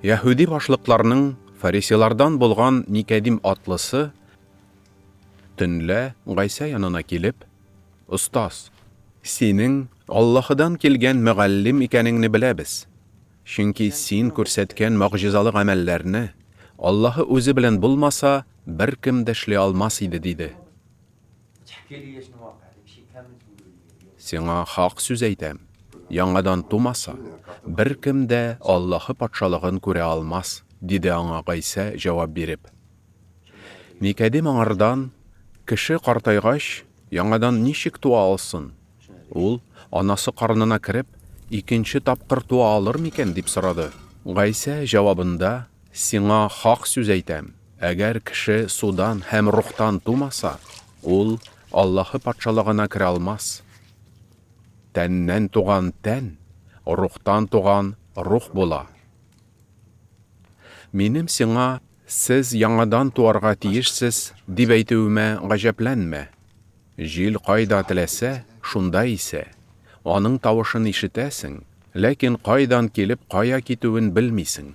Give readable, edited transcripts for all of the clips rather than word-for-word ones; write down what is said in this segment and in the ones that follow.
Яһүди башлыкларның фарисейлардан булган Никәдим атлысы төнлә Гайсә янына килеп, Остаз, синең Аллаһыдан килгән мөгаллим икәнеңне беләбез, чөнки син күрсәткән могҗизалы гамәлләрне Аллаһы үзе белән булмаса, беркем дә эшли алмас иде, диде. Сиңа хак сүз әйтәм, яңадан тумаса, беркем дә Аллаһы Патшалыгын күрә алмас, диде аңа Гайсә җавап биреп. Никәдим аңардан, Кеше картайгач, яңадан ничек туа алсын? Ул, анасы карынына кереп, икенче тапкыр туа алыр микән? дип сорады. Гайсә җавабында, Сиңа хак сүз әйтәм, әгәр кеше судан һәм Рухтан тумаса, ул Аллаһы Патшалыгына керә алмас. Тәннән туган тән, Рухтан туган рух була. Минем сиңа, Сез яңадан туарга тиешсез, дип әйтүемә гаҗәпләнмә. Җил кайда теләсә, шунда исә. Аның тавышын ишетәсең, ләкин кайдан килеп кая китүен белмисең.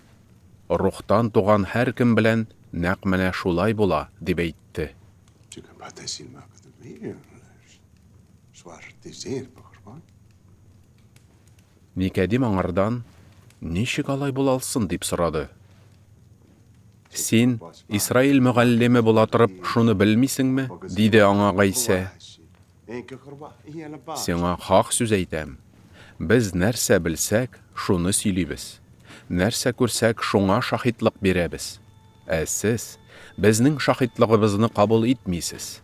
Рухтан туган һәркем белән нәкъ менә шулай була, дип әйтте. Никәдим аңардан, Ничек алай була алсын? дип сорады. Син, Исраил мөгаллиме була торып, шуны белмисеңме? диде аңа Гайсә. Сиңа хак сүз әйтәм, без нәрсә белсәк, шуны сөйлибез, нәрсә күрсәк, шуңа шаһитлык бирәбез. Ә сез безнең шаһитлыгыбызны кабул итмисез.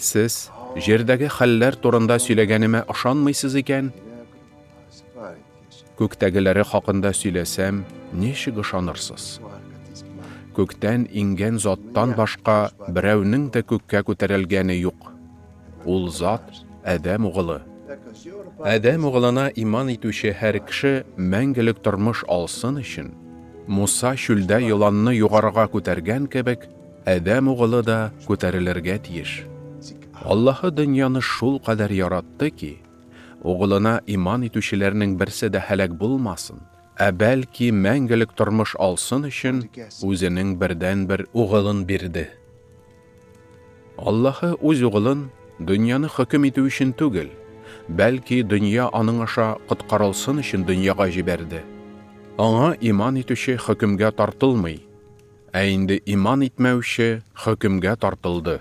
Сез җирдәге хәлләр турында сөйләгәнемә ышанмыйсыз икән, күктәгеләре хакында сөйләсәм, ничек ышанырсыз? Күктән иңгән заттан башка берәүнең дә күккә күтәрелгәне юк. Ул зат, Адәм угылы. Адәм угылына иман итүче һәр кеше мәңгелек тормыш алсын өчен, Муса чүлдә еланны югарыга күтәргән кебек, Адәм угылы да күтәрелергә тиеш. Аллаһы дөньяны шулкадәр яратты ки, Угылына иман итүчеләрнең берсе дә һәлак булмасын, ә бәлки мәңгелек тормыш алсын өчен Үзенең бердәнбер Угылын бирде. Аллаһы үз Угылын дөньяны хөкем итү өчен түгел, бәлки дөнья аның аша коткарылсын өчен дөньяга җибәрде. Аңа иман итүче хөкемгә тартылмый, ә инде иман итмәүче хөкемгә тартылды,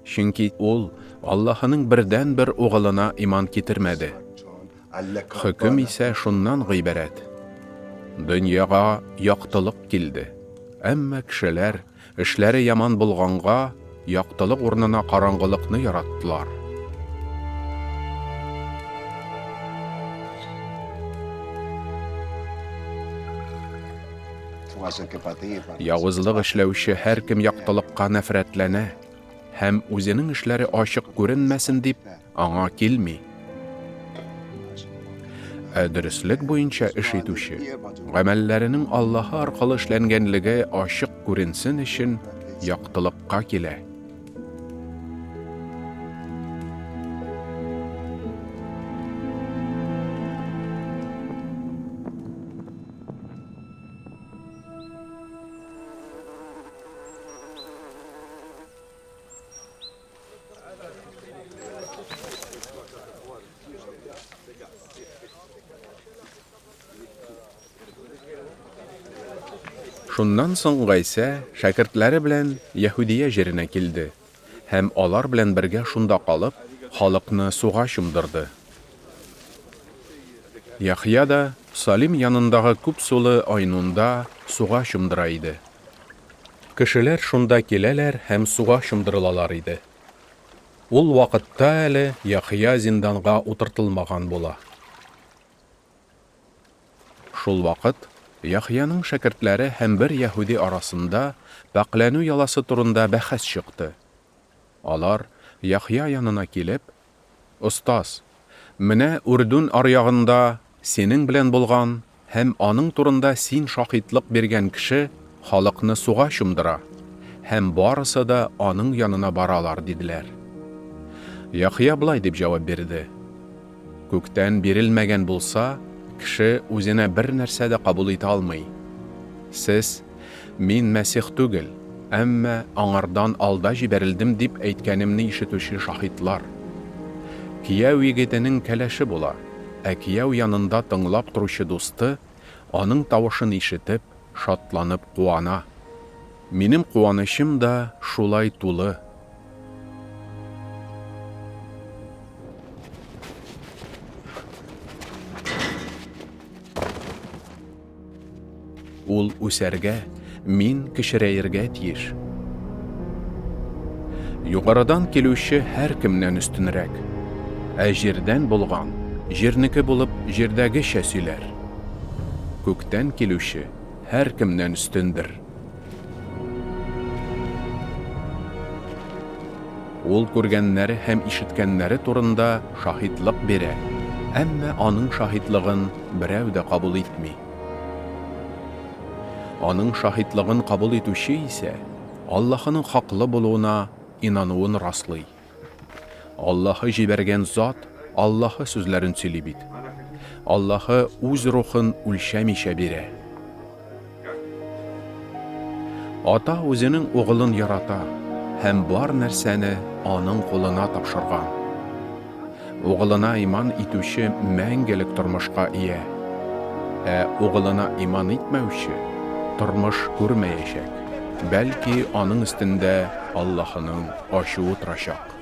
чөнки ул Аллаһының бердәнбер Угылына иман китермәде. Хөкем исә шуннан гыйбарәт, дөньяга яктылык килде, әмма кешеләр Эшләре яман булганга, яктылык урынына караңгылыкны яраттылар. Явызлык эшләүче һәркем яктылыкка нәфрәтләнә һәм үзенең эшләре ачык күренмәсен дип, аңа килми. Ә дөреслек буенча эш итүче, гамәлләренең Аллаһы аркылы эшләнгәнлеге ачык күренсен өчен яктылыкка килә. Шуннан соң Гайсә шәкертләре белән Яһүдия җиренә килде һәм алар белән бергә шунда калып, халыкны суга чумдырды. Яхъя да Салим янындагы күп сулы Айнунда суга чумдыра иде. Кешеләр шунда киләләр һәм суга чумдырылалар иде. Ул вакытта әле Яхъя зинданга утыртылмаган була. Шулвакыт Яхъяның шәкертләре һәм бер яһүди арасында пакьләнү яласы турында бәхәс чыкты. Алар, Яхъя янына килеп, Остаз, менә Үрдүн аръягында Синең белән булган һәм аның турында син шаһитлык биргән кеше халыкны суга чумдыра, һәм барысы да аның янына баралар, диделәр. Яхъя болай дип җавап бирде, Күктән бирелмәгән булса, кеше үзенә бернәрсә дә кабул итә алмый. Сез, Мин Мәсих түгел, әмма аңардан алда җибәрелдем, дип әйткәнемне ишетүче шаһитлар. Кияү егетенең кәләше була, ә кияү янында тыңлап торучы дусты, аның тавышын ишетеп, шатланып куана. Минем куанычым да шулай тулы. Ул үсәргә, мин кечерәергә тиеш. Югарыдан килүче һәркемнән өстенрәк. Ә җирдән булган, җирнеке булып, җирдәгечә сөйләр. Күктән килүче һәркемнән өстендер. Ул күргәннәре һәм ишеткәннәре турында шаһитлык бирә, әмма аның шаһитлыгын берәү дә кабул итми. Аның шаһитлыгын кабул итүче исә Аллаһының хаклы булуына инануын раслый. Аллаһы җибәргән зат Аллаһы сүзләрен сөйли бит. Аллаһы үз рухын үлчәмичә бирә. Ата үзенең угылын ярата һәм бар нәрсәне аның кулына тапшырган. Угылына иман итүче мәңгелек тормышка ия, ә угылына иман итмәүче тормыш күрмәячәк, бәлки аның өстендә Аллаһының ачуы торачак.